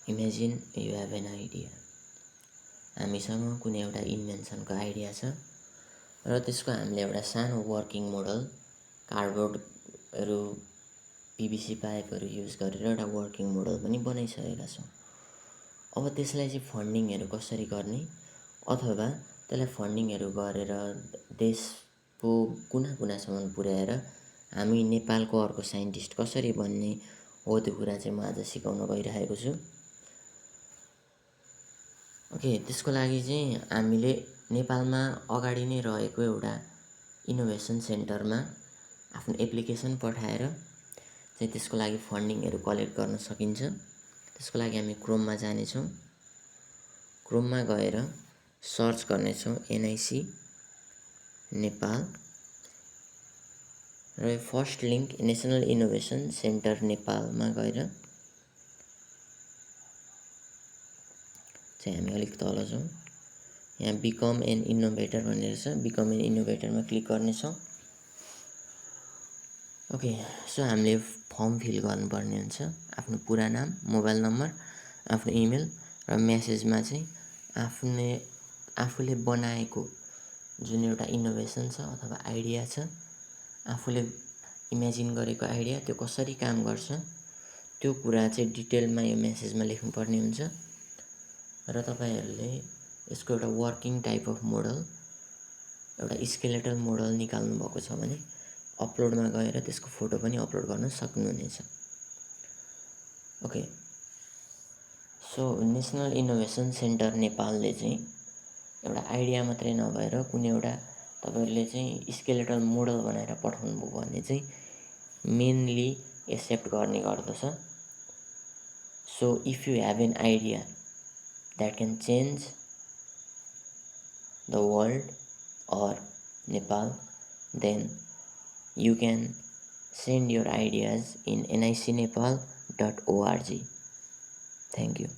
Imagine you have an idea. हामीसँग कुनै एउटा इन्भेन्सनको आइडिया छ र त्यसको हामीले एउटा सानो वर्किङ मोडल कार्डबोर्डहरू पिभिसी पाइपहरू युज गरेर एउटा वर्किङ मोडल पनि बनाइसकेका छौँ। अब त्यसलाई चाहिँ फन्डिङहरू कसरी गर्ने अथवा त्यसलाई फन्डिङहरू गरेर देशको कुना कुनासम्म पुर्याएर हामी नेपालको अर्को साइन्टिस्ट कसरी बन्ने हो त्यो कुरा चाहिँ म आज सिकाउन गइरहेको छु। ओके, त्यसको लागि चाहिँ हामीले नेपालमा अगाडि नै रहेको एउटा इनोभेसन सेन्टरमा आफ्नो एप्लिकेसन पठाएर चाहिँ त्यसको लागि फन्डिङहरू कलेक्ट गर्न सकिन्छ। त्यसको लागि हामी क्रोममा जानेछौँ। क्रोममा गएर सर्च गर्नेछौँ एनआइसी नेपाल र first link national innovation centre नेपालमा गएर चाहिँ हामी अलिक तल जाउँ। यहाँ बिकम एन इनोभेटर भनेर छ, बिकम एन इनोभेटरमा क्लिक गर्नेछौँ। ओके, सो हामीले फर्म फिल गर्नुपर्ने हुन्छ। आफ्नो पुरा नाम, मोबाइल नम्बर, आफ्नो इमेल र मेसेजमा चाहिँ आफूले बनाएको जुन एउटा इनोभेसन छ अथवा आइडिया छ, आफूले इमेजिन गरेको आइडिया त्यो कसरी काम गर्छ त्यो कुरा चाहिँ डिटेलमा यो मेसेजमा लेख्नुपर्ने हुन्छ। र तपाईँहरूले यसको एउटा वर्किङ टाइप अफ मोडल, एउटा स्केलेटल मोडल निकाल्नु भएको छ भने अपलोडमा गएर त्यसको फोटो पनि अपलोड गर्न सक्नुहुनेछ। Okay, so national innovation centre नेपालले चाहिँ एउटा आइडिया मात्रै नभएर कुनै एउटा तपाईँहरूले चाहिँ स्केलेटल मोडल बनाएर पठाउनु भयो भने चाहिँ मेनली एक्सेप्ट गर्ने गर्दछ। So if you have an idea that can change the world or Nepal, then you can send your ideas in nicnepal.org. Thank you.